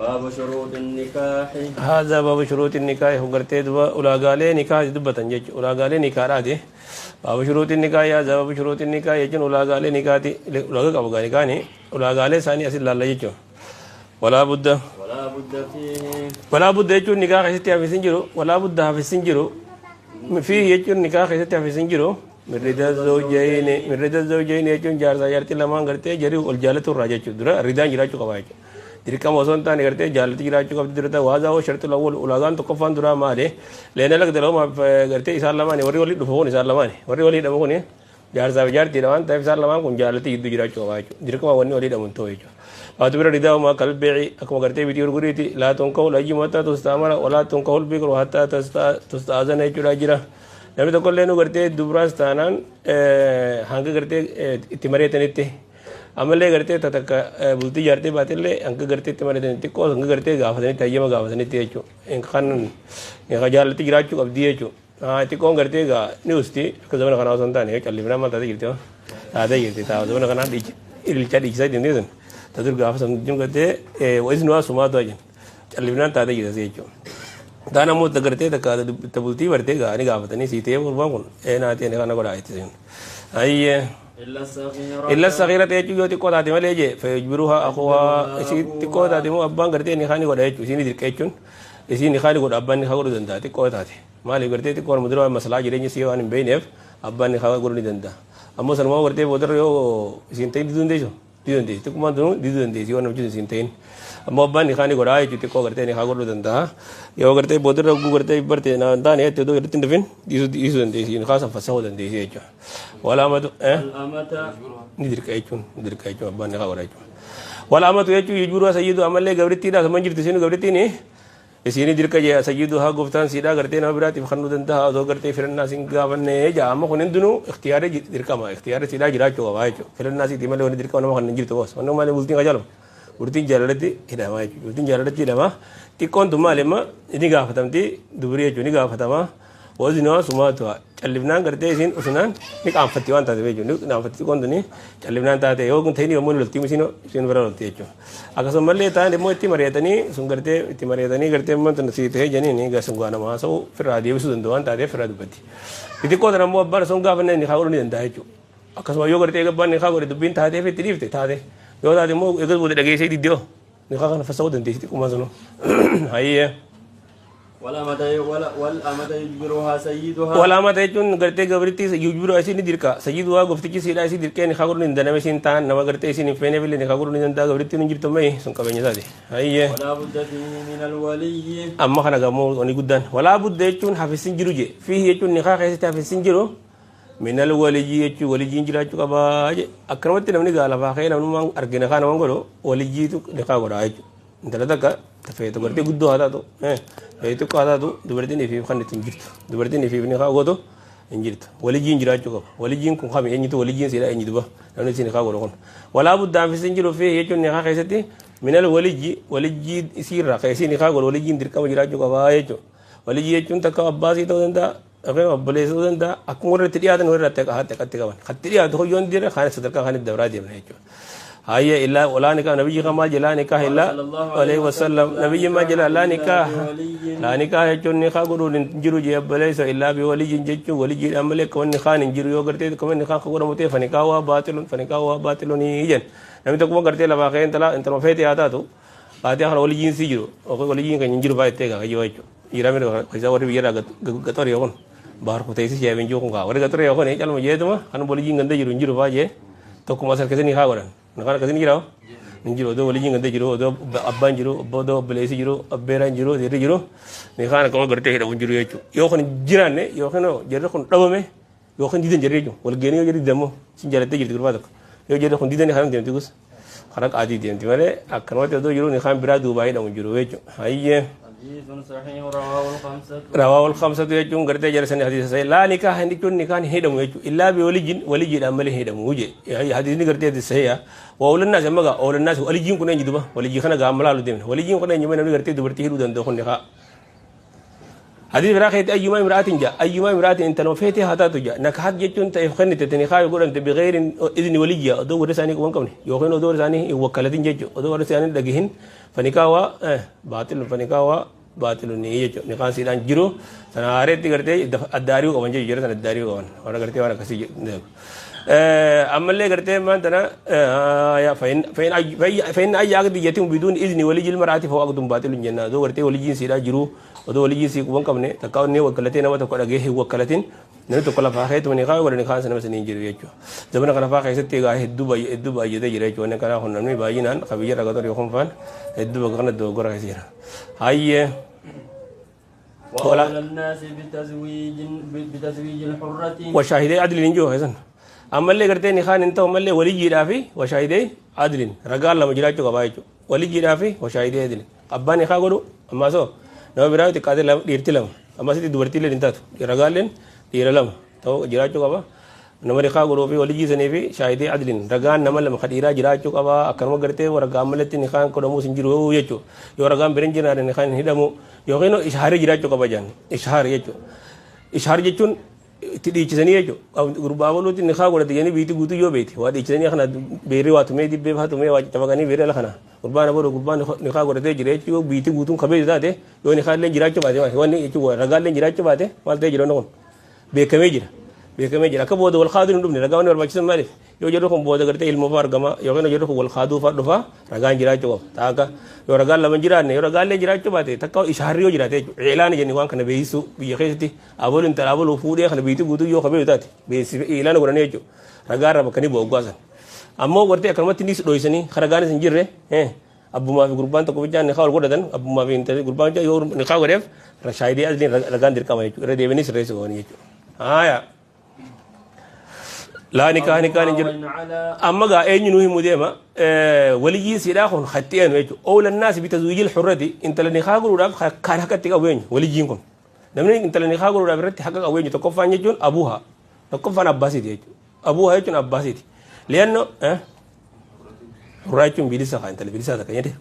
باب شروط النكاح. هذا باب شروط النكاح وقرتي دبا ولاغالي نكاح دبتن جج ولاغالي نكاح رادي باب شروط النكاح هذا باب شروط النكاح يجن ولاغالي نكاحتي ولاغا قبغا نكاحني ولاغالي ثاني اصل لالا جج ولا بد ولا بد فيه ولا بد يجون نكاح ستي في سنجرو ولا بد في سنجرو فيه يجون نكاح ستي في سنجرو من رضا الزوجين من رضا الزوجين يجون جار زيارتي لما غرتي جري والجالة الراجع درا رضا جراچو قواج dirqama osoo hin taane gartee jaalatti jiraachuu qabdi dirata waaza hoo shartu lawwal ulaagaan tokkoffaan duraa maali leena lagdaloo gartee isaan lamaani warri walii dhufu kun isaan lamaani warri walii dhabu kun jaarsaa fi jaartiidha waan ta'eef isaan lamaan kun jaalatti gidduu jiraachuu qabaa jechuudha dirqama wanni walii dhabu hin ta'u jechuudha. Waatu bira ridaa kalbeeci akkuma gartee bitii gurguriiti laa tunkahu layyimu hattaa tustaamara walaa tunkahu lbikru hattaa tustaazana jechuudha jira. Namni tokkollee nu gartee dubaraas taanaan hanga gartee itti mari'atanitti amallee gartee takka bultii jaartee baatellee hanga gartee itti mari'atanitti xiqqoo hanga gartee gaafatanitti hayyama gaafatanitti jechuudha. Kan jaalatti jiraachuu qabdi jechuudha. Xiqqoon gartee gaa ni usti akka zamana kanaa osoo hin taane callifnaa maal taatee jirti taatee jirti taa zamana kanaa ililchaa dhiichisaa jirti sun tatur gaafa sun gartee wa'isni waa sumaatu ajjan callifnaan taatee jirti jechuudha. Taan ammoo gartee takka bultii bartee gaa ni gaafatanii sii ta'ee gurbaan kun naatee kana godhaa jetti sun. Ayyee. إلا الصغيرة إلا الصغيرة يجو يوتي قوتا مالي جي فيجبروها أخوها إسي تقوتا مو أبان غرتي نخاني قد يجو إسي ندير كيچون إسي نخاني قد أبان نخا قد دندا تقوتا مالي غرتي تقوتا مدروا مسلا جيرين سي وان بينف أبان نخا قد دندا أمو سنمو غرتي بودر يو إسي تين دون ديسو دون ديس تقوما دون دون ديس يو نمجو إسي تين أمو أبان نخاني قد يجو تقوتا غرتي نخا قد دندا يو غرتي بودر غرتي برتي نا دان يتو غرتي دفين ديسو ديسو ديس نخا سفسو دون ديس يجو ولا مدو الأمة ندير كايتون ندير كايتون أبان نخا ورايتون ولا أمة يجو يجبرها سيدو أمل قبرتي لا سمن جرت سينو قبرتي ني إسيني دير كجا سيدو ها قفتان سيدا قرتي نبراتي فخنو دنتها أو قرتي فرنا سينغا فن جا أما خنن دنو اختيار دير كما اختيار سيدا جراچو وايچو فرنا سي تيمل ون دير كما خنن جرت بس ونو مال بولتي غجالو بولتي جالتي هدا ما بولتي جالتي لما تيكون دمالما إني غافتمتي دبري جو ني غافتما وزنوا سماتوا callifnaan gartee isiin usunaan ni qaanfatti waan taate jechuudha. Ni qaanfatti qontuni callifnaan taate yoo kun ta'ini yommuu lolti isiin isiin bira lolti jechuudha. Akkasumallee ta'an immoo itti mari'atanii sun gartee itti mari'atanii gartee immoo tun sii ta'ee jennee ni gasun gaana maasa'u firraa deebisuu danda'u waan taateef firraa dubbatti. Xixiqqoo tan ammoo abbaan sun gaafa inni haa godhuu ni danda'a jechuudha. Akkasuma yoo gartee abbaan ni haa godhe dubbiin taateef itti dhiifte taate yoo taate immoo eegas booda dhageessee diddee ni haa kana fassa'uu dandeessi xiqqummaa sunuu. Hayyee. والأمة والأمة يجبرها سيدها ولا ما تيجون غرتي غبرتي يجبر أسي نديركا سيدها غفتي سيدا أسي ديركا نخاغر نندنا مسين تان نما غرتي أسي نفينه بيل نخاغر نندا غبرتي نجيب تمي سن كبني سادي هاي ولا بد فيه من الولي أما خنا غمو وني قدان ولا بد يجون حفظين جروجي فيه يجون نخاغ أسي حفظين جرو من الولي يجو ولي جنجرا چوكا أكرمت نمني قال فاخي نمني ما أرجع نخانا ما ولي جيتو نخاغر آيجو intala takka feetu gartee guddoo haa taatu feetu haa taatu dubartiin ifiif kan itti hin jirtu dubartiin ifiif ni haa gootu hin jirtu walijjiin jiraachuu qaba walijjiin kun kami eenyutu walijjiin siidha eenyutu ba namni isin haa godhu kun walaa buddaan fi jiru fi jechuun ni haa keessatti minal walijji walijjii isiirraa keessi ni haa godhu walijjiin dirqama jiraachuu qaba jechuudha walijjii jechuun takka abbaa sii ta'uu danda'a yookiin obboleessa ta'uu danda'a akkuma warra itti dhiyaatan warra itti haqatti qaban hatti dhiyaatu hoyyoon dira kaan sadarkaa kaan itti dabraa deemna jechuudha. هيا إلا ولا نكاح نبي ما جلا نكاح إلا عليه وسلم نبي ما جلا لا نكاح لا نكاح يجون نكاح قرون جرو جي بليس إلا بولي جنجو ولي جي أملك كون نكاح نجرو يو کرتے كون نكاح قرون متى فنكاح باطل فنكاح باطل نيجن نبي تكون کرتے لبا خين تلا انت مفيت آتا تو آتے ہر ولي جن سي جرو او ولي جن كن جرو بايته کا جو جو يرامر كيسا وري بيرا گتور يون بار كوتيسي جابن جو كون وري گتور يون چل مجھے تما ان ولي جن گندے جرو جرو باجے تو كما سر كسي نكاح قرن نكاح كسي نجرو نجرو دو ولي جنگندے جرو دو ابان جرو ابو دو بلیسی جرو ابیران جرو دیر جرو نكاح كما غرتي هدا جرو يچو يو خن جيرانه يو خن جر خن دبمه يو خن ديدن جري ول گيني يو جري دمو سين جرته جري غربا دك يو جر خن ديدن خان ديمتي گس خرق عادي ديمتي مله اكنوت دو جرو نكاح برا دوباي دم جرو يچو هاي حديث صحيح رواه الخمسة رواه الخمسة يجون غرتي جرسن حديث صحيح لا نكاح نكون نكاح هيدم يجو إلا بولي ولي عمل هيدم وجه حديث نغرتي حديث صحيح وأول الناس مغا أول الناس ولي جين كون يجدبا ولي جين خنا غاملا لو ديمن ولي جين كون يجمن نغرتي دبرتي هيدو دندو خن نكاح حديث براخيت أيما امرأة جاء أيما امرأة أنت لو فيتها هتاتو جاء نكحت جتون تفخنت تنخاي يقول أنت بغير إذن وليا دور رساني كون كوني يوخين دور رساني وكالتين جج دور رساني دقيهن فنكاوا باطل فنكاوا باطل نيجو نكان سيدان جرو سناريت قرتي الداريو كمان جي جرو سن الداريو كمان وانا قرتي وانا كسي أما اللي قرتي ما أنتنا يا فإن فإن فإن أي عقد يتم بدون إذن ولي المرأة فهو عقد باطل جنة دو قرتي ولي سيدا جرو ودو ولي سي كون كمني تكاوني وكلتين أو تكون أجيه وكلتين نريد كل فاخيت من خا ولا نخاس نفس نيجر يجوا زمان كنا فاخيت تيجا هدو باي هدو باي يده جري جوا نكنا هون نمي باي نان خبيجة رجعت يوم فان هدو بكرة دو غرا كثير هاي وأولى الناس بتزويج الحرة وشاهدي عدل نجوا هذا أما اللي قرتين نخان أنت وما اللي ولي جرافي وشاهدي عدل رجال لما جراجو قبايجو ولي جرافي وشاهدي عدل أباني خا قولوا أما سو نو براو تقادر لهم ديرتي لهم أما سيدي دورتي لهم انتاتو رجالين دير لهم تو جراجو قبا نمر خا قولوا في ولي جسني في شاهدي عدل رجال نمل لما خديرا جراجو قبا أكرم قرتي ورجال ملتي نخان كلامو سنجرو يجو يو رجال برنجنا نخان هدمو يوغينو إشهار جراجو قبا جان إشهار يجو إشهار يجون تديچسني يجو غربا ولوتي نخا غورتي يعني بيتي غوتو يو بيتي واديچسني خنا بيري واتمي دي بفاتمي واج تبغني بيري لخنا غربا نبرو غربا نخا غورتي جري يو بيتي غوتو خبي ذاته يو نخا لين جراچو باته واني يجو رغال لين جراچو باته مالته جرو نكون بكمي جرا بكمي جرا كبود والخادر ندمني رغاوني ورباچسن مالي يو جرو بودا غرتي علم فارغما يو كن جرو والخادو فدفا رغان جراچو تاكا يو رغال لمن جراني يو رغال لين جراچو باته تكاو إشهار يو جراته إعلان جني وان كن بيسو بيخيستي أبول انت أبول فودي خن بيتي غوتو يو خبي ذاتي بيس إعلان غراني يجو رغال رب كني بوغاسن أما غرتي أكرمت نيس دويسني خرغان سنجره أبو ما في غربان تكو بيجان نخاول غردن أبو ما في انت غربان يو نخاول غريف رشايدي أزلين رغان دركما يجو ردي بنيس رئيس غوني يجو آيا لا نكاح نكاح نجر أما قا أين نوه مديما ولي سيدا خون خطيان ويجو أول الناس بتزويج الحرة أنت لني خاغر وراب كان حكتك أوين وليجينكم نمني أنت لني خاغر وراب رتي حقك أوين تكفان يجون أبوها تكفان أباسيتي يجو أبوها يجون أباسيتي لأنه حرة يجون بيلسا خا أنت اللي بيلسا تكني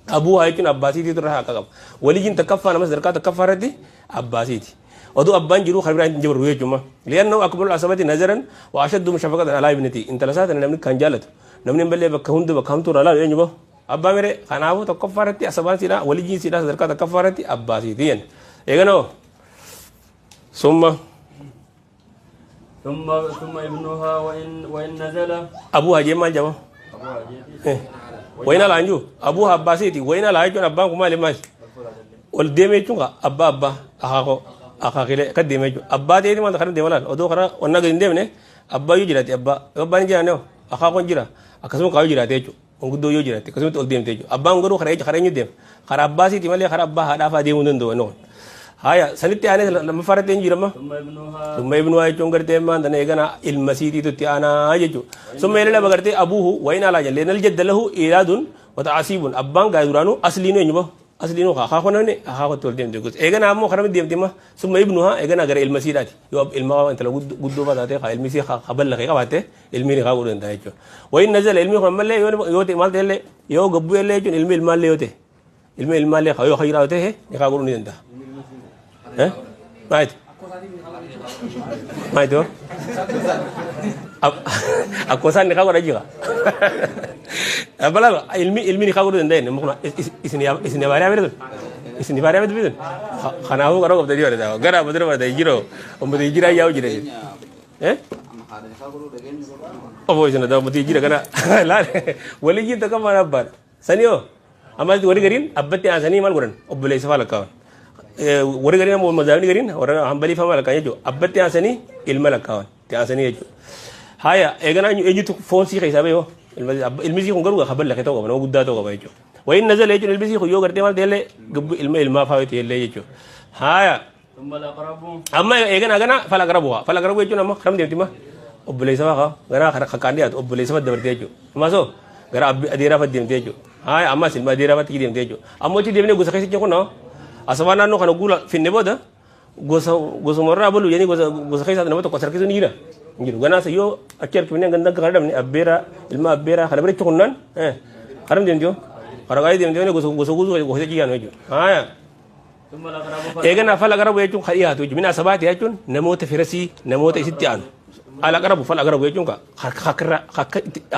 أبوها يجون أباسيتي تروح حقك وليجين تكفان مس دركات تكفارتي أباسيتي ودو أبان جرو خبر عند جبر ويا جماعة لأنه أكبر العصبة نظرا وأشد مشفقة على ابنتي أنت لسات أنا نمني كان جالت نمني بلي بكهوند بكهمت ولا لا يجوا أبا مري خنابو تكفرتي عصبان سيدا ولي جين سيدا سرقة تكفرتي أبا سيدين إيجانو ثم ثم ثم ابنها وإن نزل أبوها جمال جوا أبوها جيتي وين الأنجو أبوها أبا سيدي وين الأنجو أبا كمال ماش والديمي تشونغا أبا أبا أخاكو أخاكيله كديمي جو أبا تيجي ما تخرج ديمالان أدو خرا ونّا كديم نه أبا يجراتي أبا أبا نجرا نه أخاكو نجرا أكسمو كايو جراتي جو أنقدو يجراتي كسمو تول ديم تيجو أبا أنقرو خرج خرج نديم خرا أبا سيدي مالي خرا أبا هذا فادي مندن دو نون هايا سنتي أنا لما فرتين جرما ثم ابنها ثم ابنها يجون كرتين ما عندنا إيجانا المسيتي تتيانا يجو ثم إلى بقرتي أبوه وين على جل لأن الجد له إيراد وتعصيب أبان قايدورانو أصلينو ينبه أصلينو خا خا خا خا تول ديم ديكوس إيجانا أمو خرم ديم ديما ثم ابنها إيجانا غير المسيرات يو الموا أنت لو قد قد باتة خا المسي خا خبل لك باتة المي خا قدو أنت يجو وإن نزل المي خا ملة يو يو تمال تله يو قبو يله يجون المي المال يوته المي المال خا يو خيراته خا قدو أنت ها مايت مايت أكوسان نخا قدو جيغا بلا علمي علمي نخا قدو أنت مخنا إسني إسني باري أمير إسني باري أمير بيدن خناهو كرو قبضة جيرو ده غرا بدر بدر جيرو أم بدي جيرا ياو جيرا إيه أبوي سنا ده بدي جيرا كنا لا ولي جين تكمل أبار سنيو أما وري قرين أبتي أسني مال قرن أبلي سفالك كان وري قرين أبو مزاوني قرين ورا هم بلي فما لك يجو أبتي أسني علم لك كان تأسني يجو هيا إيجانا يجو فون سي خيسابه يو المسيح خنقروا خبر لك تو قبنا وقدا تو قبنا يجو وإن نزل يجو المسيح يو قرتي مال ديله قب علم علم فاوت يله يجو هيا ثم الأقرب أما إيجانا أنا فالأقربها فالأقرب يجو نما خرم ديمتي ما أبلي سوا خا غنا خر خكانديات أبلي سوا دبرتي يجو ما سو غنا أديرا فديمتي يجو هاي أما سلم أديرا فتي ديمتي يجو أما تي ديمني غوسا خيسي كنا أسوانا نو خنا غولا في النبضة غوسا غوسا مرة أبلو يعني غوسا غوسا خيسا نبضة كسر كيسو نيرا نجيرو غنا سيو أكير كمني غندا كهرم ني أبيرا إلما أبيرا خربري تكونن خرم ديمتيو خرجاي ديمتيو ني غوسا غوسا غوسا غوسا جيانو يجو هاي ثم الأقرب Eegana fal aqrabu jechuun kan dhiyaatu jechuudha. Min asabaati jechuun namoota firasii namoota isitti aanu. Al aqrabu fal aqrabu jechuun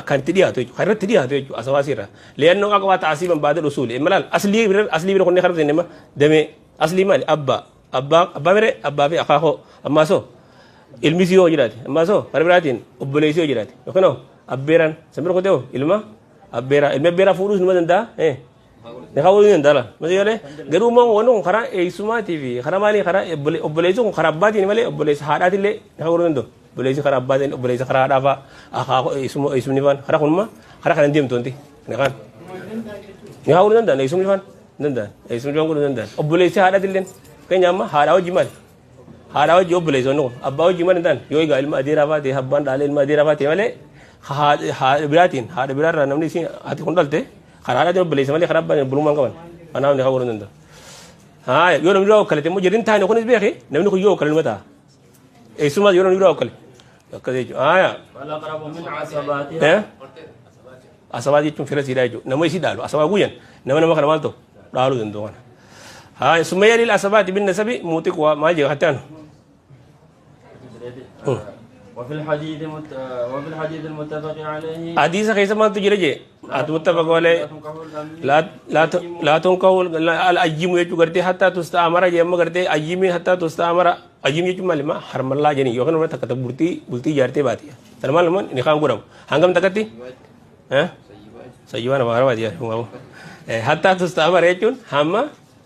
akkan itti dhiyaatu jechuudha. Kan irratti dhiyaatu jechuudha asabaasii irraa. Leennoo aqwaa ta'asiiban baadal usuuli. Imalaal aslii bira aslii bira kunneen karabsee nama damee aslii maali abbaa abbaa abbaa mire abbaa fi akaakoo ammaa soo ilmi isii yoo jiraate ammaa soo kara biraatiin obboleessi yoo jiraate yookiin hoo abbeeraan sambira kutee hoo ilma abbeeraa ilmi abbeeraa fuudhuus nima danda'a. Ni kaawwatu ni danda'a malee yoo garuu immoo wanni kun karaa eessumaatii fi karaa maalii karaa obboleessi kun karaa abbaatiin malee obboleessi haadhaatillee ni kaawwatu danda'u. Obboleessi karaa abbaatiin obboleessi karaa haadhaa fa'a akaakuu eessumni fa'aan karaa kunuma karaa kana deemtu wanti ni kaan. Ni kaawwatu danda'an eessumni fa'aan danda'an eessumni fa'aan godhuu danda'an obboleessi haadhaatillee keenya amma haadhaa wajji maali haadhaa wajji obboleessi wanni kun abbaa wajji maali hin ta'an yoo egaa ilma adeeraa fa'aa ta'e abbaan dhaalee ilma adeeraa fa'aa ta'e malee haadha biraatiin haadha biraarraa namni isiin haati kun dhalte karaa haadhaatiin obboleessa malee karaa abbaatiin obbolummaa hin qaban. Kanaaf ni kaawwatu danda'a. Haa yoo namni biraa okkalete immoo jirri hin taane kunis beeki namni kun yoo okkale nima ta'a. Eessumaas yoo namni biraa okkale. Akkas jechuudha. Haaya. فالأقرب من عصباتها Asabaa jechuun fira siidhaa jechuudha. Nama isii dhaalu asabaa guyyan nama nama kana maal ta'u dhaaluu danda'u kana. Haaya summa yalil asabaati bin nasabi muuxiqwa maal jedha hattaan. وفي الحديث مت... وفي الحديث المتفق عليه Hadiisa keessa maaltu jira jee ati muttafaqa malee لا تنكح الأمير لا لا لا تنكح الأيم jechuu gartee hattaa tusta'amara jee amma gartee ayyimiin hattaa tusta'amara ayyim jechuun maali ma harmallaa jedhanii yookaan nama takka bultii bultii ijaartee baati. Sana maal namoonni ni kaan godhamu hangam takkatti sayyibaa nama harabaati yaa hattaa tusta'amara jechuun hamma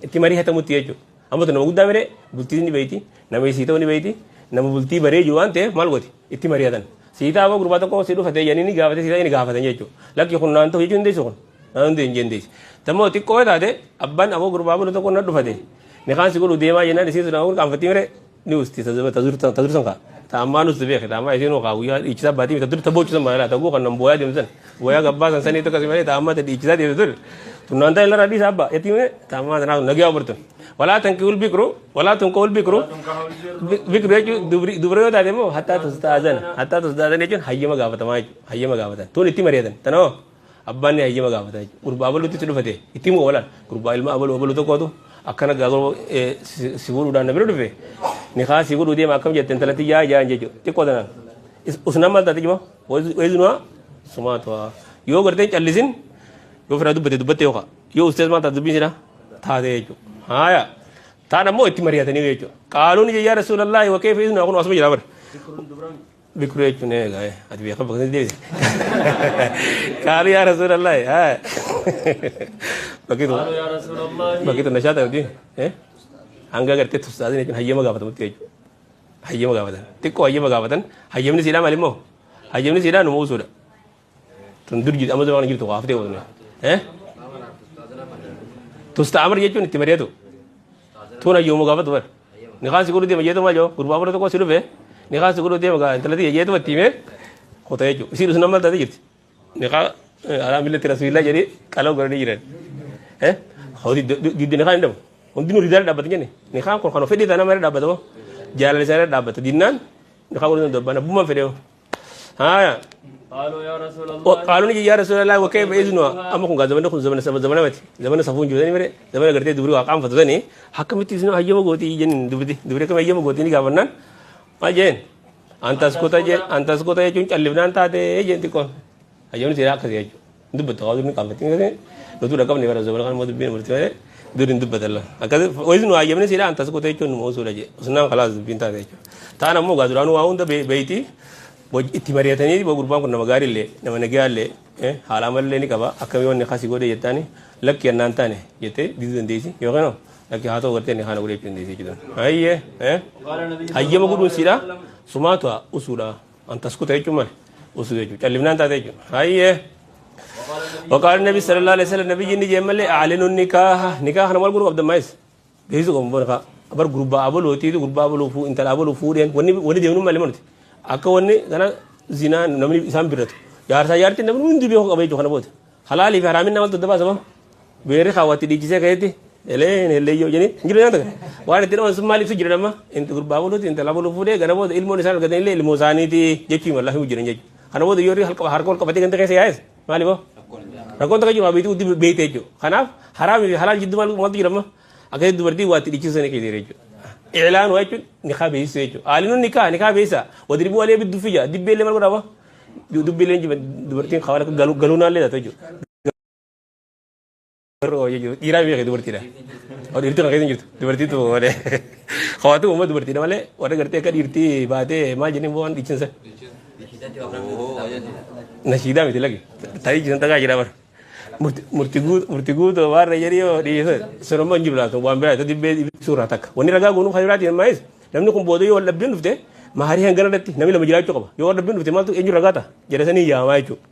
itti marii hatamutti jechuudha. Amma tu nama guddaa miree bultii ni beeyti nama isii ta'uu ni beeyti nama bultii baree jiru waan ta'eef maal gooti itti mari'atan. Siitaa aboo gurbaa tokko si dhufatee jedhanii ni gaafate siitaa ni gaafatan jechuudha. Lakki kun naan ta'u jechuun hindeessu kun naan ta'u hin jendeessu. Tammoo xiqqoo yoo taate abbaan aboo gurbaa bulu tokko na dhufate ni kaan si godhu deemaa jennaan isiin sun aboo qaanfattii miree ni usti tazursan kaa. Taammaa nuti beeke taammaa isiin kaa guyyaa dhiichisaa baatii miti dur taboochisan malee taguu kan nam booyaa deemsan booyaa gabbaa san sanii tokko si malee taammaa ta dhiichisaa deemte ture. Tunnaan ta'e irraa dhiisaa abbaa yetti mee taammaa tanaaf nagaa obartun. Walaa tankiul bikru walaa tunqul bikru تنكح البر Bikru jechuun dubra yoo taate immoo hattaa tusta'azan hattaa tusta'azan jechuun hayyama gaafatamaa jechuudha hayyama gaafatan tun itti mari'atan tanoo abbaan ni hayyama gaafata jechuudha gurbaa abaluutti si dhufate itti himu oolan gurbaa ilma abaluu abaluu tokkootu akkana gaagoo si fuudhuudhaan na bira dhufe ni kaa si godhuu deema akkam jette intalatti yaa jaan jechuudha xiqqoo tanaan usnaan maal taate jima weezinua sumaatu yoo gartee callisin yoo firaa dubbate dubbatte yookaan yoo ustees maal taate dubbiin sidha taate jechuudha haaya taan ammoo itti mari'atanii jechuudha qaaluun yaa rasuulallaahi wa kayfa iznaa kun asuma jira bara ذكر دبران bikru jechuun eegaa ati beekan bakka deebise qaalu yaa rasuulallaahi haa bakki tun قالوا يا رسول الله bakki tun nashaata miti hanga gartee tustaazin jechuun hayyama gaafatamutti jechuudha hayyama gaafatan xiqqoo hayyama gaafatan hayyamni siidhaa maali immoo hayyamni siidhaa numa usuudha tun dur jirtu amma zamana jirtu waaftee godhune tusta'amar jechuun itti mari'atu tun hayyoomu gaafatu bara ni kaan si godhu deema jeetu maal joo gurbaa bora tokko si dhufe ni kaan si godhu deema gaa intalatti jeetu itti himee kota jechuudha isiin sun amma taate jirti ni kaan alaa millati rasuulillaa jedhee qalama godhanii jiran hojii diddi ni kaan hin dhabu hundinuu ridaala dhaabbatan jenne ni kaan kun kan fedhii taana malee dhaabbata moo jaalala isaanii dhaabbata dinnaan ni kaan godhuu danda'u abbummaan fedhee hoo haaya قالوا يا رسول الله قالوا لي يا رسول الله وكيف إذنها أما كن زمن كن زمن زمن متي زمن صفون جودني مري زمن قرتي دبري واقام فتدني حكمت إذنها هيما غوتي جن دبري دبري كم هيما غوتي ني غابنان ما جين أنت اسكوتا جين أنت اسكوتا جين چلبنان تاتي جين تكون هيما سيرا كسي دبت قالوا ني قامتي نتو رقم ني ورا زمن كان مود بين مرتي مري دورين دبت الله أكاد وإذنها هيما سيرا أنت اسكوتا جين موسولا جي usnaan خلاص بين تاتي تانا مو غادرانو واون بيتي itti mari'atanii gurbaan kun nama gaariillee nama nagayaallee haala amallee ni qaba akkamii wanni kasii godhe jettaani lakki annaan taane jettee diduu dandeessi yookaan lakki haa ta'u gartee ni haana godhe jechuu dandeessi jechuudha. Hayyee وقال النبي صلى hayyama الله godhuun عليه siidha وسلم sumaatu usuudha antas kuta jechuun maali usuu jechuudha callifnaan taate jechuudha. Hayyee. وقال النبي وقال النبي صلى الله عليه وسلم نبي نجي ملي أعلنوا النكاح نكاح أنا مال قرب دمايس بيزو قم بنا أبر غربا أبلو تيجي غربا أبلو فو إنت أبلو فو دين وني وني دينو مالي منت akka wanni kana zinaa namni isaan birratu jaarsaa jaartiin namni hundi beeku qaba jechuudha kana booda halaalii fi haraamin nama dadda baasama beerri kaawwatti dhiichisee ka'etti eleen elleeyyoo jedhanii hin jiru nyaata kana waan itti dhawan sun maal ibsu jira nama inti gurbaa buluuti intala buluu fuudhee kana booda ilmoon isaan argatan illee ilmoo isaaniiti jechuu mallaa himu jiran jechuudha kana booda yoo harka ol qabatee ganda keessa yaa'es maali boo rakkoon takka jiru beektii hundi beekte jechuudha kanaaf haraamii fi halaal jidduu maaltu jira amma Akkasitti dubartii waa itti dhiichisan keessa jechuudha. Iclaan waa jechuun nikaa beeksisuu jechuudha. Aalinuun nikaa beeksisa. Wadribuu alee bidduu fija dibbee illee maal godhaa dubbii illee dubartiin kaawwan akka galuunaallee taatu jechuudha. Dhiiraa beekee dubartiidha. Dhiirtii kan keessa hin jirtu dubartiitu malee. Hawaatu uummata dubartiidha malee warra gartee akka dhiirtii baatee maal jennee waan dhiichinsa. Nashiidaa miti lagi. Tarii jiran tagaa jira bara. Murti guutuu waan jedhii yoo dhiyeessan sunummaa hin jiru laata waan biraa isa dibbee suuraa takka. Wanni ragaa goonuu kan biraatiin maayis namni kun booda yoo wal dhabbiin dhufte maarii hangana irratti namni lama jiraachuu qaba. Yoo wal dhabbiin dhufte maaltu eenyu ragaa ta'a jedha sanii yaamaa jechuudha.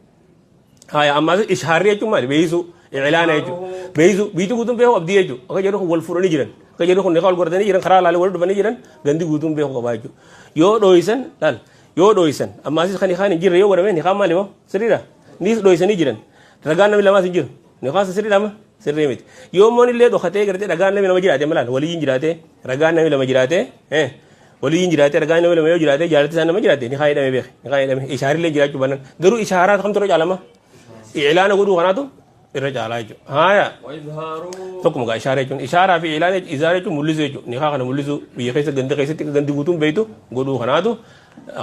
Haya ammas ishaarri jechuun maali beeksisuu iclaana jechuudha. Beeksisuu biitti guutuun beeku abdii jechuudha. Akka jedhu wal fuudhanii jiran akka jedhu kun wal godhatanii jiran karaa laalee wal dhufanii jiran gandi guutuun beeku qabaa jechuudha. Yoo dhooysan laal yoo dhooysan ammas kan isaan hin jirre yoo godhame nikaan maali moo sirriidha. Nis dhooysanii jiran ragaan namni lamaas hin jiru nikaan sirriidha amma sirrii miti. Yoo immoo illee dhokatee gartee ragaan namni lama jiraate malaan waliyyiin jiraate ragaan namni lama jiraate waliyyiin jiraate ragaan namni lama yoo jiraate jaalatti isaan nama jiraate nikaan hidhamee beeke nikaan hidhamee ishaarillee jiraachuu banan garuu ishaaraa kamtu irra caalama iclaana godhuu kanaatu irra caalaa jechuudha. Haaya. Tokkuma gaa ishaaraa jechuun ishaaraa fi iclaana izaara jechuun mul'isuu jechuudha. Nikaa kana mul'isuu biyya keessa ganda keessatti gandi guutuun beektu godhuu kanaatu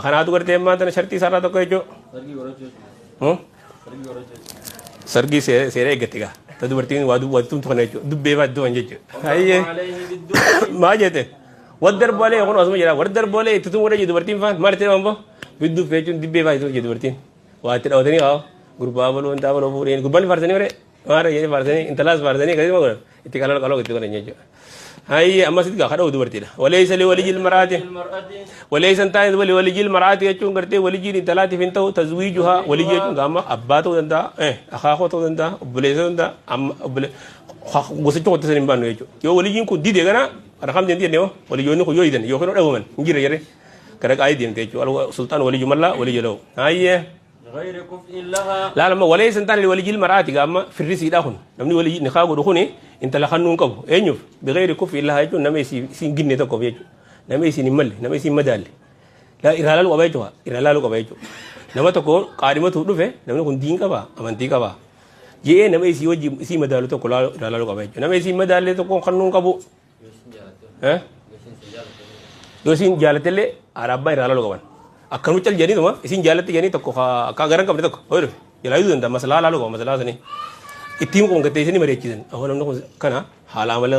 kanaatu gartee ammaa tana shartii isaarraa tokko jechuudha. Sargii seera eeggatti gaa. Ta dubartiin waa tumtu kana jechuudha. Dubbee fa'aa duban jechuudha. Hayyee. Maa jette? Waddarboolee kun asuma jira. Waddarboolee itti tumuu dha dubartiin fa'aan maal itti dhaban bidduu jechuun dibbee fa'aa itti dubartiin. Waa itti dhawatanii haa gurbaa baluu intaa baluu fuudheen gurbaan faarsanii bare maara jedhanii faarsanii intalaas faarsanii akkasuma godhan itti qaloo qaloo itti godhan jechuudha. Hayyee ammas itti gaa kadha'u dubartiidha. Waleessa li walijil maraati. Waleessa hin taane wali walijil maraati jechuun gartee walijiin intalaatiif hin ta'u tazwiijuhaa walijii jechuun gaama abbaa ta'uu danda'a akaakoo ta'uu danda'a obboleessa ta'uu danda'a amma obbole gosicha qottisa hin baannu jechuudha. Yoo walijiin kun dide gana rakam deemti jennee walijoonni kun yoo didan yookiin dhabaman hin jirre jedhee gara qaayii deemte jechuudha. Sultaan waliju mallaa walija lahu. Hayyee. غير كفء لها لا لما وليس انت لولي المرأة قام في الرسي داخل نمني ولي نخاغ دخوني انت لخنون قبو اينيف بغير كفء لها يجو نما يسي جنة تكو يجو نما يسي نمل نما يسي مدال لا إرهالال وبيجوها إرهالال وبيجو نما تكو قادمته دفه نما كن دين قبا أمانتي قبا جي نما يسي وجي يسي مدال تكو لا إرهالال وبيجو نما يسي مدال تكو خنون قبو ها يوسين جالتلي عربا إرهالال وبان akkanuma cal jedhanii tuma isin jaalatti jedhanii tokko akka garan qabne tokko hoy dhufe jalaa yuuduu danda'a masalaa laaluu qaba masalaa sanii ittiin qoon gattee isinii mari'achiisan ahoo namni kun kana haala amala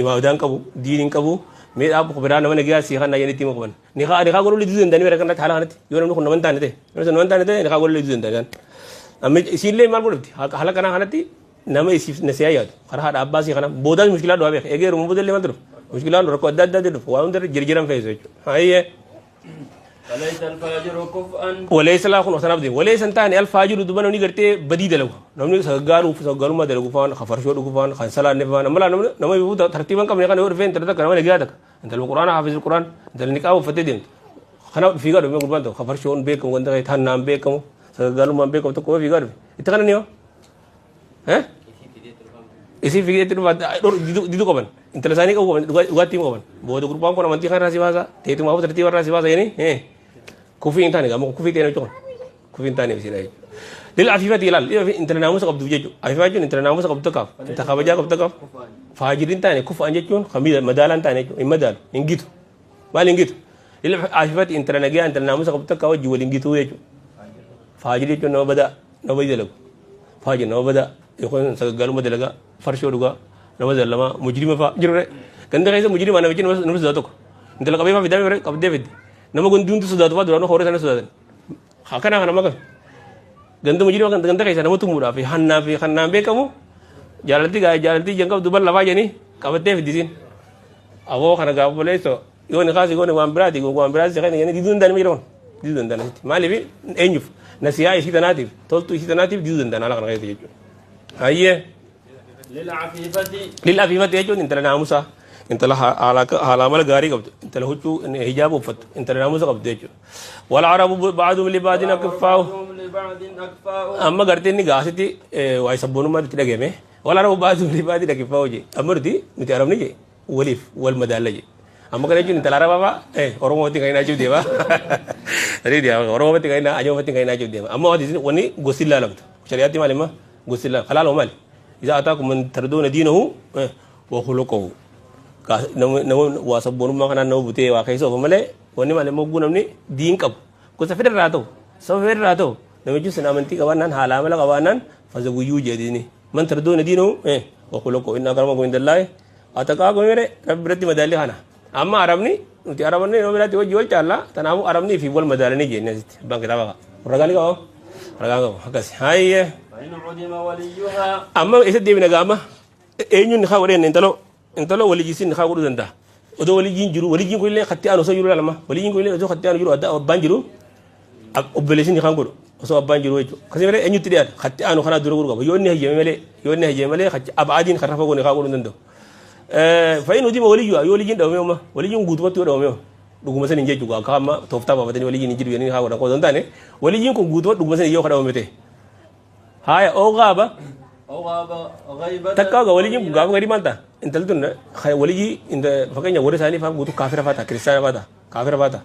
imaadaan qabu diiniin qabu miidhaa biraa nama nagaa sii kana jedhanii ittiin qaban nikaa nikaa godhuu diduu danda'anii bara kanatti haala kanatti yoo namni kun nama hin taane ta'e namni sun nama hin taane ta'e nikaa godhuu diduu danda'an amma isiillee maal godhufti haala kanaa kanatti nama isiif nasiyaa yaadu karaa haadha abbaa sii kana boodaas mushkilaa dhufa beeka eegee rumuu boodallee maal dhufa mushkilaan rakkoo adda addaa dhufa waa hunda jirjiran fe'isu jechuudha hayyee. فليس الفاجر كفءا وليس لا خن وسناب دي وليس انتاني الفاجر دبنا ني غرتي بدي دلو نمني سغالو سغالو ما دلو فان خفرشو دغ فان خنسلا نفان املا نم يبو ترتيبا كم نكن ور فين ترتك نم لغادك انت القران حافظ القران انت النقاب فتدين خنا في غادو مغربان تو خفرشون بيكم وند تنام بيكم سغالو ما بيكم تو في غادو اتكن نيو ها isi fi didu qaban intala isaanii qabu qaban dhugaatii qaban booda gurbaan kun amantii kana raasii baasa teetu maafu tartiiba raasii baasa jedhanii kufii hin taane gama kufii ta'e jechuun kufii hin taane bisiidha jechuudha. Lil afiifati ilaal intala naamusa qabdu jechuudha. Afiifaa jechuun intala naamusa qabdu tokkaaf intala kabajaa qabdu tokkaaf faajirri hin taane kufaan jechuun madaalaa hin taane jechuudha hin madaalu hin gitu maal hin gitu lil afiifati intala nagaa intala naamusa qabdu tokkaa wajjin wal hin gitu jechuudha. Faajirri jechuun nama badaa nama badii dalagu faajir nama badaa yookaan sagaggaluma dalagaa farshoo dhugaa nama zallamaa mujrima fa'aa jiru ganda keessa mujrima namichi nama sodaatu tokko intala qabee fa'aa fidamee qabdee fidde nama gondi hundi sodaatu fa'aa duraanuu horii sana sodaatan akkanaa kana maqan ganda mujrima ganda keessa nama tumuudhaa fi hannaa fi hannaan beekamu jaalalti gaa jaalalti jan qabdu bar lafaa jedhanii qabattee fiddisiin aboo kana gaafa boleessoo yoo ni kaasi goone waan biraati waan biraati kana jedhanii diduu danda'an jira kun diduu danda'an maaliif eenyuuf nasiyaa isii tanaatiif toltuu isii tanaatiif diduu danda'an haala kana keessa jechuudha. Hayyee. للعفيفة للعفيفة jechuun intala naamusaa intala haala amala gaarii qabdu intala huccuu hijaaba uffattu intala naamusa qabdu jechuudha. Walcarabu bacduhum libaadin akfaa'u amma gartee inni gaasitti waa'ee sabboonummaa itti dhagahame walcarabu bacduhum libaadin akfaa'u jee amma nuti arabni jee waliif wal madaalla jee amma kana jechuun intala arabaa fa'aa Oromootti kan inni achiif deema. Sadii deema Oromootti kan inni Ajoomatti kan inni achiif deema amma wanni gosti ilaalamtu shari'aatti maal imma gosti ilaalama halaaloo maali إذا أتاكم من تردون دينه وخلقه Nama waa sabboonummaa kanaan nama butee waa keessa oofa malee wanni malee mogguu namni diin qabu. Gosa fedharraa ta'u saba fedharraa ta'u namichi sun amantii qabaannaan haala amala qabaannaan fazaguyyuu jedhini. Man tardoona diinuu wa khuluqu inna akramakum indallaahi ataqaakum mere rabbi biratti madaalli kana. Amma arabni nuti arabanni nama biraatti wajji wal caallaa tanaafuu arabni fi wal madaalanii jenne asitti abbaan kitaaba qaba. Ragaan ni qaba? Ragaan qaba akkas. Hayyee. فإن عدم وليها Amma isa deebina gaama eenyuun nikaa godheen intaloo walijjiisin nikaa godhuu danda'a. Odoo walijjiin jiru walijjiin kun illee khatti aanu osoo jiru lama walijjiin kun illee osoo khatti aanu jiru adda abbaan jiru obboleessin nikaan godhu osoo abbaan jiru jechuudha. Akkasii malee eenyutti dhiyaata khatti aanu kanaa dura godhu qaba yoo inni hayyame malee yoo inni hayyame malee abaadiin kan rafa godhu nikaa godhuu hin danda'u. Fa'iin hojii waliyyuu yoo walijjiin dhabame uma walijjiin guutumatti yoo dhabame dhuguma san hin jechuudha akka amma tooftaa baafatanii walijjiin hin jiru jedhanii nikaa godhan qoodoo hin taane walijjiin kun guutumatti dhuguma san yoo kadhabame ta'e. Haaya oo gaaba أو غاب غيبة Takka ga walijjiin kun gaafa gadi maal ta'a? Intalli tun walijii fakkeenya warri isaanii fa'aa guutuu kaafira fa'aa ta'a kiristaana fa'aa ta'a kaafira fa'aa ta'a.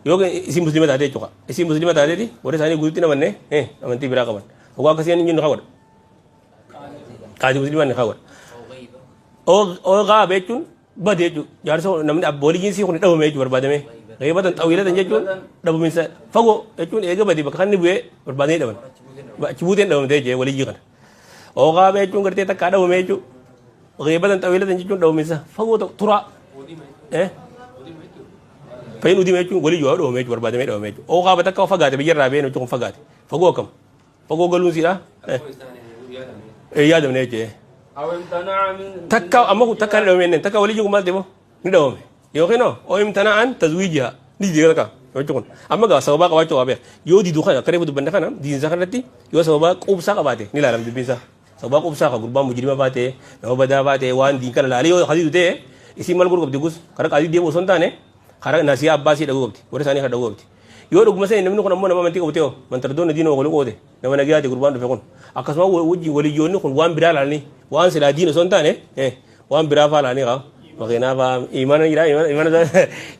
Yoo isin muslima taatee jechuudha. Isin muslima taateeti warri isaanii guutuutti namanne amantii biraa qaban. Hoggaa akkasii inni ni godha. Qaadii musliimaa ni godha. Oo gaaba jechuun bade jechuudha. Jaarsa namni walijjiin sii kun dhabame jechuudha barbaadame. Ghaybatan xawiilatan jechuun dhabaminsa fagoo jechuun eega bade bakka kan bu'ee barbaadanii dhaban. Achi buuteen dhabamtee jee walijii kana. Oo gaaba jechuun gartee takkaa dhabame jechuudha. Ghaybatan xawiilatan jechuun dhabaminsa fagoo turaa. Fayin udime jechuun walii yoo dhabame jechuudha barbaadamee dhabame jechuudha. Oo gaaba takka fagaate biyyarraa ba'ee jechuun fagaate. Fagoo akkam? Fagoo galuun siidha. Yaadamne jechuudha. أو امتنع من Takka amma kun takka ni dhabame inni takka walii kun maal ta'e ni dhabame. Yookiin oo imtana'an tazwiijiha ni dide takka jechuun kun amma gaa sababaa qabaachuu qaba yoo didu kana akka reefu dubbanne kana diinsa kanatti yoo sababaa quubsaa qabaate ni ilaalama dubbiinsaa. Sababaa quubsaa ka gurbaan mujrima baate nama badaa baate waan diin kana laalee yoo hadiidu ta'e isiin maal godhu qabdi gus karaa qaadii deemu osoo hin taane karaa nasiyaa abbaa isii dhaguu qabdi warra isaanii kana dhaguu qabdi. Yoo dhuguma sani namni kun ammoo nama amantii qabu ta'e man tardoonni diina walii qoode nama nagayaati gurbaan dhufe kun akkasuma wajjin waliyyoonni kun waan biraa laalanii waan silaa diina osoo hin taane waan biraa faa laalanii qaba. Makiinaa faa imaana jira imaana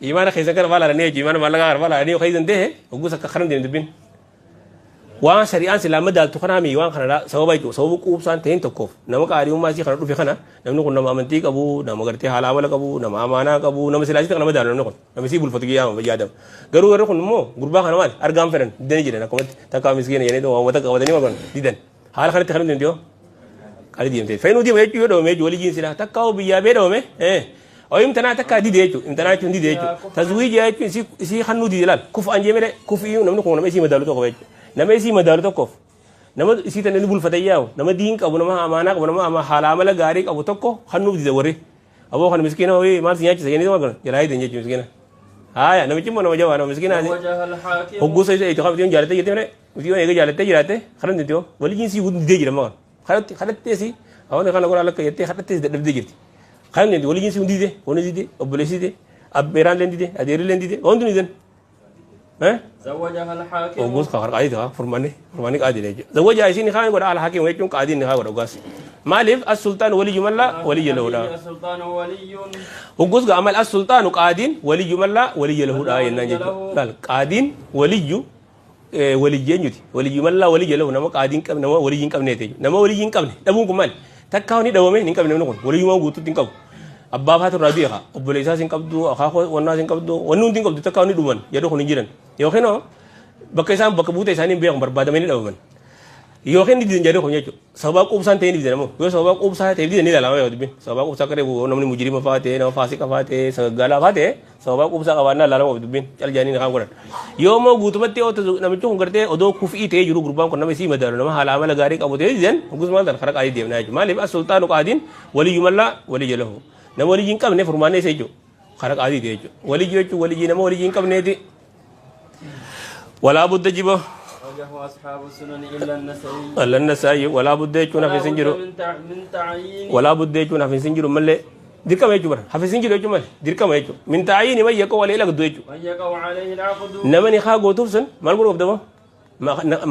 imaana keessa kana faa laalanii jechuudha imaana maallaqaa kana faa laalanii yoo keessa ta'e hoggus akka karan deemu dubbiin. Waan shari'aan silaa madaaltu kanaa mi waan kana sababa jechuudha sababa quubsaan ta'een tokkoof nama qaadhiyummaa isii kana dhufe kana namni kun nama amantii qabu nama gartee haala amala qabu nama amaanaa qabu nama silaa isii kana madaalu namni kun nama isii bulfatu yaama yaadama garuu warri kun immoo gurbaa kana maal argaan fedhan didanii jedhan akkumatti takkaa miskiina jedhanii waan wata qabatanii maal godhan didan haala kanatti kan deemte yoo qaali deemte fayyinuu deema jechuu yoo dhawame jechuudha walijjiin silaa takkaa biyyaa bee dhawame oo imtanaa takkaa dide jechuudha imtanaa jechuun dide jechuudha tazwiija jechuun isii hannuu dide laal kufu an jee malee kufii namni kun nama isii madaalu tokko jechuudha. Nama isii madaalu tokkoof nama isii tan inni bulfate yaa'u nama diin qabu nama amaanaa qabu nama haala amala gaarii qabu tokko hannuuf dide warri aboo kan miskiina hoyi maal si nyaachisa jennee maal godhan jalaa hidan jechuudha miskiina haaya namichi immoo nama jabaa nama miskiina وجه الحاكم hogguusa isa itti qabdi jaalattee jirte malee miti eega jaalattee jiraatte karan dide walijjiin sii didee jira maal kadhatti kadhattee si hawaasa kana godhaa lakka jettee kadhattee si dadhabdee jirti karan dide walijjiin sii dide wani dide obboleessi dide abbeeraan leen dide adeerri leen dide wanti didan زوجها الحاكم Oggus ka qaadii ta'a furmaanni furmaanni qaadii jechuudha. Zawwaja isiin kaan godha al hakim jechuun qaadiin haa godha oggaas. Maaliif as sultaan waliyyu mallaa waliyya lahuudha. السلطان ولي Oggus ga amal as sultaanu qaadiin waliyyu mallaa waliyya lahuudha jennaan jechuudha. Laal qaadiin waliyyu waliyyi eenyuti waliyyu mallaa waliyya lahu nama qaadiin qabne nama waliyyi hin qabne jechuudha. Nama waliyyi hin qabne dhabuun kun maali? Takkaa ni dhabame hin qabne namni kun waliyyumaan guutuutti hin qabu. Abbaa faatu irraa du'e kaa obboleessaas hin qabdu akaakuu wannaas hin qabdu wanni hundi hin qabdu takkaa ni dhuman jedhu kun hin jiran yookiin bakka isaan bakka buute isaanii hin beekan barbaadamanii dhabaman yookiin ni didan jedhu kun jechuudha sababaa quubsaan ta'ee ni didan ammoo yoo sababaa quubsaa ta'e didan ni ilaalama yoo dubbiin sababaa quubsaa akka reefu namni mujrima fa'aa ta'e nama faasiqa fa'aa ta'e sagaggaalaa fa'aa ta'e sababaa quubsaa qabaannaa ilaalama qabu dubbiin cal jaanii ni kaan godhan yoo immoo guutumatti yoo namichi kun gartee odoo kufii ta'ee jiru gurbaan kun nama isii madaalu nama haala amala gaarii qabu ta'ee didan hoggus maal ta'an karaa qaadii deemnaa jechuudha maaliif as sultaanu qaadiin waliyyu mallaa waliyya lahu nama waliyyi hin qabne furmaanni isa jechuudha karaa qaadii ta'e jechuudha waliyyi jechuun waliyyi nama waliyyi hin qabneeti walaa budda jibo وجه أصحاب السنن إلا النسائي إلا النسائي ولا بد jechuun ولا hafe sin بد jiru من تعيين ولا بد jechuun hafe sin jiru malee dirqama jechuudha bara hafe sin jiru jechuun malee dirqama jechuudha min ta'ayini man yaqoo walii laqdu jechuudha من يقع عليه العقد nama ni haa gootuuf sun maal godhuuf daba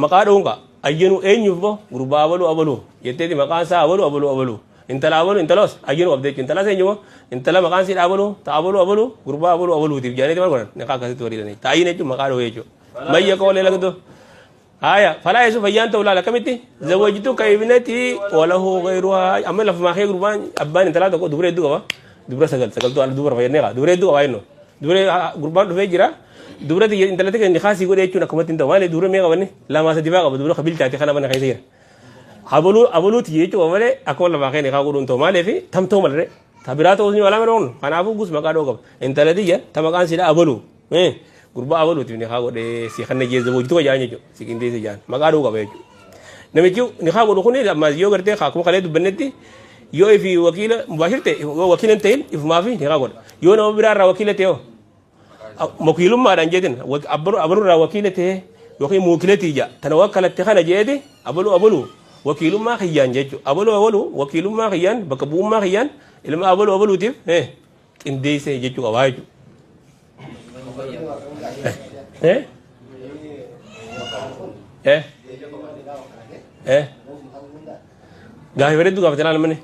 maqaa dha'uun kaa ayyanuu eenyuuf bo gurbaa abaluu abaluu jetteeti maqaan isaa abaluu abaluu abaluu intala abaluu intalos ayyanuu qabde jechuudha intala eenyu intala maqaan isii abaluu ta abaluu abaluu gurbaa abaluu abaluutiif jaaniiti maal godhan niqaa akkasitti waliidhanii ta'ayin jechuun maqaa dha'uu jechuudha man yaqoo walii laqdu haya falaa yesu fayyaan ta'u laala akkamitti zawwajtuka ibnatii walahu ghayruhaa amma lafumaa kee gurbaan abbaan intalaa tokko dubara hedduu qaba Dubra sagal sagaltu ala dubra fayyadnee qaba. Dubra hedduu qabaa jennu. Dubra gurbaan dhufee jira. Dubra intala tiyya nikaa sii godhe jechuun akkumatti hin ta'u. Maali dubra meeqa qabanni? Lamaa sadii fa'aa qaba. Dubra kabilchaati kana mana keessa jira. Abaluu abaluu tiyya jechuudha malee akkuma lafaa kee nikaa godhuun ta'u. Maaliif tam ta'u malee ta biraa ta'uus ni malaa malee kanaafuu gus maqaa dhoo qaba. Intala tiyya ta maqaan siidha abaluu. Gurbaa abaluutiif nikaa godhee si kanna jeessa boojjitu jaan jechuudha. Si qindeessa jaan maqaa dhoo qaba jechuudha. Namichi nikaa godhu kun ammas yoo gartee akkuma kalee dubbannetti yoo ifi wakiila mubaashir ta'e yoo wakiila hin ta'in ifumaa fi nikaa godha. Yoo nama biraa irraa wakiila ta'e hoo wakiilummaadhaan jeetin abaluu irraa wakiila ta'e yookiin muukilati ija tana wakkalatte kana jeeti abaluu abaluu wakiilummaa kiyyaan jechuudha. Abaluu abaluu wakiilummaa kiyyaan bakka bu'ummaa kiyyaan ilma abaluu abaluutiif qindeesse jechuu qabaa jechuudha. Gaafii bareedduu gaafate laala manni.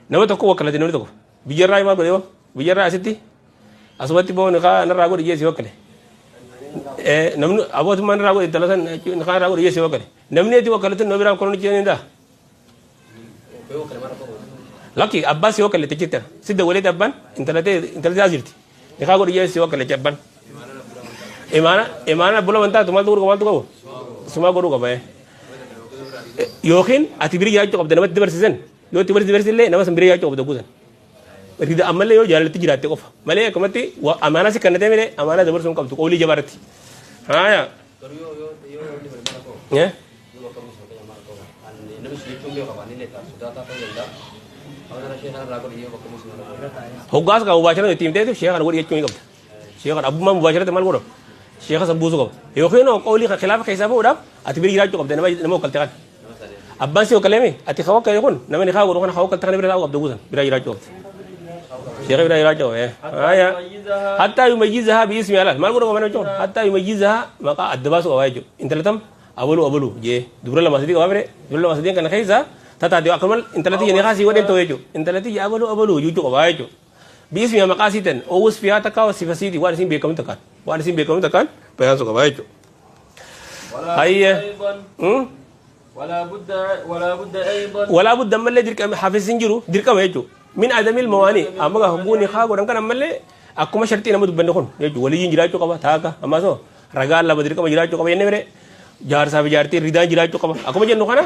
Nama tokko wakkalate namni tokko. Biyyarraa maal godhe yoo? Biyyarraa asitti asumatti boo nikaa narraa godhe jee si wakkale. Namni abbootummaa narraa godhe intala san nikaa narraa godhe jee si wakkale. Namni ati wakkalate nama biraa wakkaluu ni danda'a. Lakki abbaa si wakkale jechuudha. Si dawwaleeti abbaan intala ta'e intala ta'e jirti. Nikaa godhe jee si wakkale abbaan. Imaana imaana bula wantaa maaltu godhu maaltu qabu? Sumaa godhuu qaba. Yookiin ati bira jiraachuu qabda namatti dabarsiisan yoo itti dabarsiisillee nama san bira jiraachuu qabda guutan. Rida ammallee yoo jaalalatti jiraatte qofa malee akkamatti amaanaa si kannatee malee amaanaa dabarsuu hin qabdu qoolii jabaarratti. Haaya. Hoggaas qaba mubaashara itti himteetu sheekha kana godhi jechuu ni qabda. Sheekha abbummaa mubaasharatti maal godha? Sheekha san buusuu qaba. Yookiin qoolii khilaafa keessaa bahuudhaaf ati bira jiraachuu qabda nama nama wakkalte kana. Abbaan si wakkaleemi ati ka wakkale kun nama ni kaa godhu kana ka wakkalte kana bira taa'uu qabda guutan bira jiraachuu qabda. Sheekha bira jiraachuu qabda. Haaya. Hattaa yumayyizahaa biismi alaal maal godhu qaba namichi kun hattaa yumayyizahaa maqaa adda baasuu qabaa jechuudha. Intala tam abaluu abaluu jee dubra lama sadii qabaa bire dubra lama sadii kana keessa tataate akkuma intala tiyya ni kaasii godheen ta'u jechuudha. Intala tiyya abaluu abaluu jechuu qabaa jechuudha. Biismi maqaa siitan oowwus fiyaa takkaa sifa siitii waan isin beekamu takkaan waan isin beekamu takkaan bayaansuu qabaa jechuudha. Hayya. ولا بد ولا بد أيضا ولا بد ammallee dirqama hafis hin jiru dirqama jechuudha. Min adamil mawaanii amma gaa hogguu ni haa godhan kan ammallee akkuma shartii nama dubbanne kun jechuudha waliyyiin jiraachuu qaba taaka ammas hoo ragaan lama dirqama jiraachuu qaba jennee bire jaarsaa fi jaartiin ridaan jiraachuu qaba akkuma jennu kana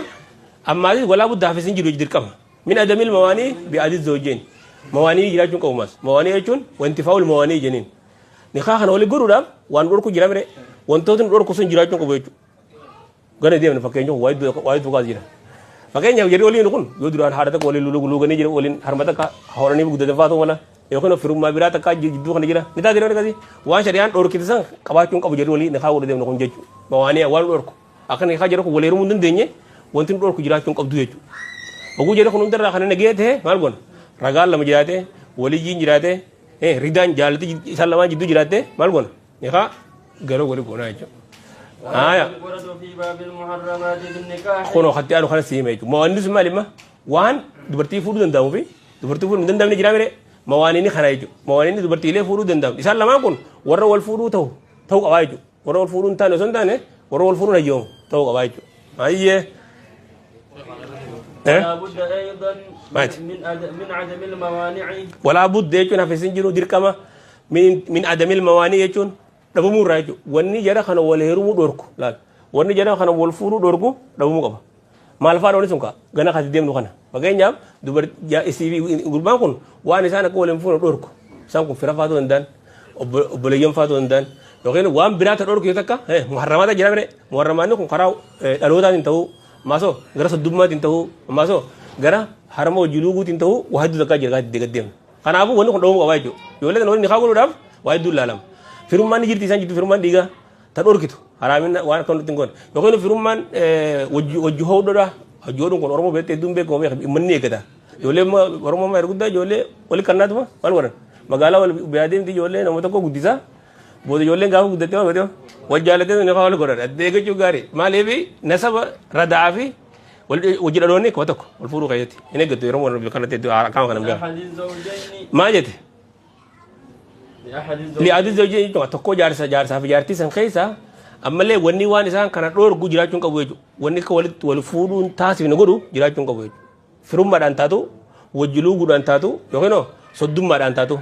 ammaasis walaa budda hafis hin jiru dirqama. Min adamil mawaanii bi adil zawjeen mawaanii jiraachuu qabu mas mawaanii jechuun wanti faa'ul mawaanii jeniin nikaa kana wali godhuudhaaf waan dhorku jira mire wantootni dhorku sun jiraachuu qabu jechuudha. Gana deemne fakkeenyaaf waa hedduu kaas jira. Fakkeenyaaf jarri waliin kun yoo duraan haadha takka waliin luuganii jira waliin harma takka horanii guddatan fa'aa ta'uu mala yookiin firummaa biraa takka jidduu kana jira. Ni taate yeroo akkasii waan shari'aan dhorkite san qabaachuu hin qabu jarri waliin nikaa godhu deemne kun jechuudha. Mawaanii waan dhorku akka nikaa jarri kun wal heerumuu hin dandeenye wanti nu dhorku jiraachuu hin qabdu jechuudha. Oguu jarri kun hundarraa kana nagee ta'e maal goona? Ragaan lama jiraate waliyyiin jiraate ridaan jaalati isaan lamaan jidduu jiraate maal goona? Nikaa garuu wali goonaa jechuudha. Haaya. ورد في باب المحرمات في النكاح Kunoo hatti aanu kana si hima jechuudha. Mawaanni sun maal hima? Waan dubartii fuudhuu danda'amuu fi dubartii fuudhuu hin danda'amne jira mire mawaaniin kana jechuudha. Mawaaniin dubartiilee fuudhuu danda'amu. Isaan lamaan kun warra wal fuudhuu ta'u ta'uu qabaa jechuudha. Warra wal fuudhuu hin taane osoo hin taane warra wal fuudhuun hayyoomu ta'uu qabaa jechuudha. Hayyee. ولا بد أيضا ماشي. من عدم الموانع Walaa budda jechuun hafis hin jiru dirqama min adamil mawaanii jechuun dhabamuu irraa jechuudha. Wanni jara kana wal heerumuu dhorku laal. Wanni jara kana wal fuudhuu dhorku dhabamuu qaba. Maal fa'aa dhooni sun kaa gana kasi deemnu kana. Fakkeenyaaf dubartii fi gurbaan kun waan isaan akka waliin fuudhan dhorku. Isaan kun fira fa'aa ta'uu danda'an obboleeyyan fa'aa ta'uu danda'an yookiin waan biraa ta'e dhorku yoo takka muharramaata jira mire muharramaanni kun karaa dhalootaatiin ta'uu maasoo gara soddummaatiin ta'uu maasoo gara harma hojii luuguutiin ta'uu waa hedduu takkaa jira gaatti deemnu. Kanaafuu wanni kun dhabamuu qabaa jechuudha. Ijoollee kana waliin nikaa godhuudhaaf waa hedduu ilaalama. Firummaan ni jirti isaan jirtu firummaan dhiigaa ta dhorkitu haraamin waan akka nutti hin goone. Yookiin firummaan hojii hoodhodha. Hojii hoodhuun kun Oromoo biratti hedduun beekamu beeka manni eeggata. Ijoollee Oromoo amma guddaa ijoollee wali kannaatuma maal godhan magaalaa wal biraa deemti ijoollee nama tokko guddisaa booda ijoolleen gaafa guddattee maal godhate wal jaalatee ni wal godhan adda eeggachuu gaarii maaliif nasaba radaa fi hojii dhaloonni kuma tokko wal fuudhuu keessatti hin eeggattu yeroo wal kanatti hedduu qaama kana hin لأحد الزوجين maal jette لأحد الزوجين li'aadii zawjii jechuudha tokko jaarsa jaarsaa fi jaartii san keessa ammallee wanni waan isaan kana dhoorgu jiraachuu hin qabu jechuudha wanni akka walitti wal fuudhuun taasifne godhu jiraachuu hin qabu jechuudha firummaadhaan taatu wajji luuguudhaan taatu yookiin Soddummaadhaan taatu.